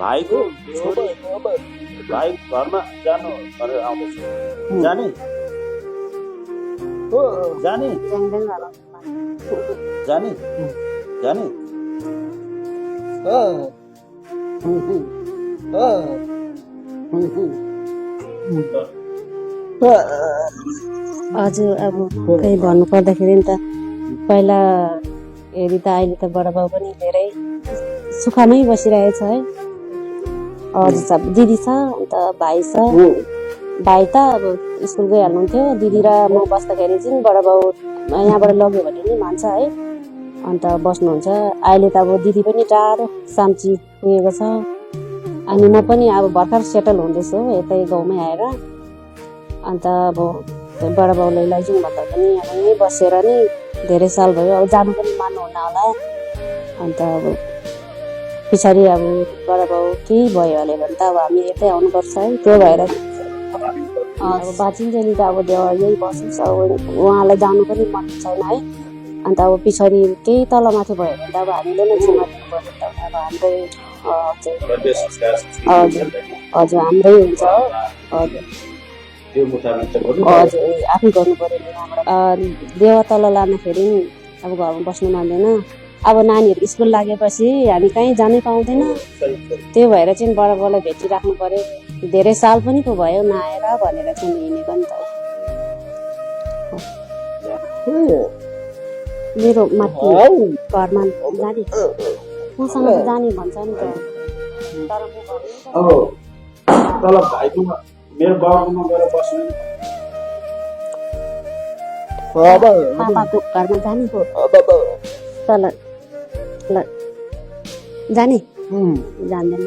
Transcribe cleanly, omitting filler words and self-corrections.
भाइको छोरी भाइ घरमा जानु भनेर आउँदैछ। जाने जाने जाने जाने हजुर अब खै भन्नु पर्दाखेरि नि त पहिला हेरी त अहिले त बडाबाउ पनि धेरै सुखमै बसिरहेछ है। हजुर छ दिदी छ अन्त भाइ छ। भाइ त अब स्कुल गइहाल्नुहुन्थ्यो। दिदी र म बस्दाखेरि चाहिँ बडाबाउ यहाँबाट लग्यो भने नि मान्छ है, अन्त बस्नुहुन्छ। अहिले त अब दिदी पनि टाढो साम्ची पुगेको छ अनि म पनि अब भर्खर सेटल हुँदैछु यतै गाउँमै आएर। अन्त अब बडाबाउले लैजाउँ भन्दा पनि अब यहीँ बसेर नि धेरै साल भयो। अब जानु पनि मान्नुहुन्न होला। अन्त अब पछाडि अब बडाबाउ केही भयो अरे भने त अब हामी यतै आउनुपर्छ है। त्यो भएर अब बाँचिन्जेली त अब यही बस्नुहोस्। अब उहाँलाई जानु पनि मन छैन है। अन्त अब पछाडि केही तलमाथि भयो भने त अब हामीले नै जिम्मा दिनुपर्छ। अब हाम्रै हजुर हजुर हाम्रै हुन्छ हो। हजुर हजुर आफै गर्नु पऱ्यो नि यहाँबाट। देवा तल लाँदाखेरि अब घरमा बस्नु मान्दैन। अब नानीहरू स्कुल लागेपछि हामी कहीँ जानै पाउँदैन। त्यो भएर चाहिँ बडाबाउलाई भेटिराख्नु पऱ्यो। धेरै साल पनि पो भयो नआएर भनेर चाहिँ हिँडेको नि त। मेरो माथि घरमा जाने मसँग त जाने भन्छ नि त, तर अब तल भाइको मेरो बाबुमा गएर बस्नु पापाको घरमा जाने तल ल जाने जान्दैन।